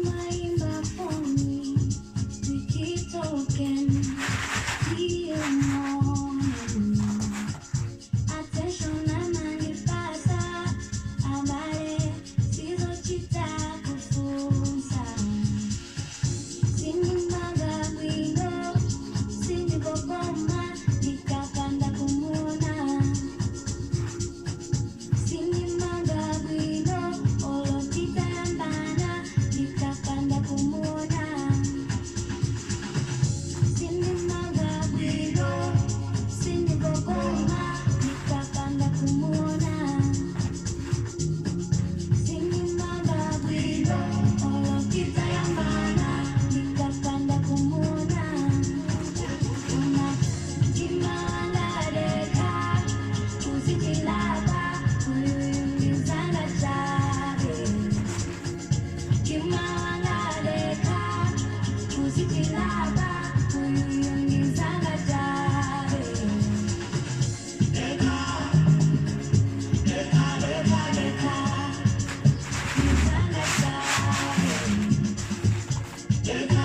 Umaimba phone, we keep talking till morning. Attention amandipasa, abale sizochita kufunsa. Sindimamva bwino, sindikokoma, ndikapanda kumuona. Sindimamva bwino, olo titayambana, ndikapanda kumuona. Sindimamva bwino, sindikokoma, ndikapanda kumuona. Sindimamva bwino, olo titayambana, ndikapanda kumuona. Timangadeka, uzichilapa, uyuyundizanga chabe. Timangadeka, uzichilapa, uyuyundizanga chabe. Deka, deka, deka, deka, ndizanga chabe. Deka,